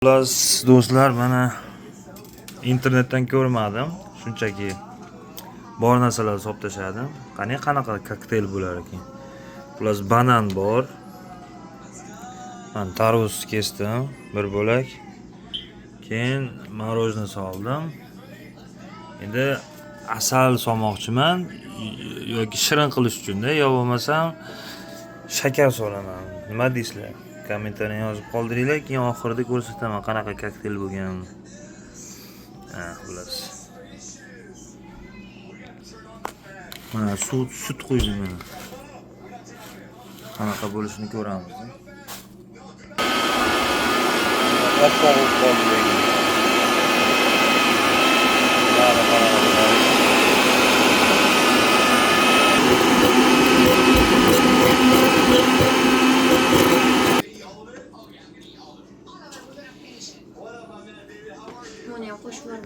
Xullas, do'stlar, mana internetdan ko'rmadim. Shunchaki bor narsalarni solib tashladim. Qani, qanaqa kokteyl bo'lar ekan? Xullas, banan bor. Man tarvuz kesdim bir bo'lak. Keyin мороженое soldim. Endi asal solmoqchiman yoki shirin qilish uchun-da, yo bo'lmasam shakar solaman. Nima deysizlar? Kommentariy yozib qoldiringlar, keyin oxirida ko'rsataman qanaqa kokteyl bo'lganini. Ha, xullas. Mana suv, sut quydim mana. Qanaqa bo'lishini ko'ramiz. Oppoq bo'lib qoldi lekin. Qanaqa qanaqa bo'ladi? Buni ham qo'shib yuborib.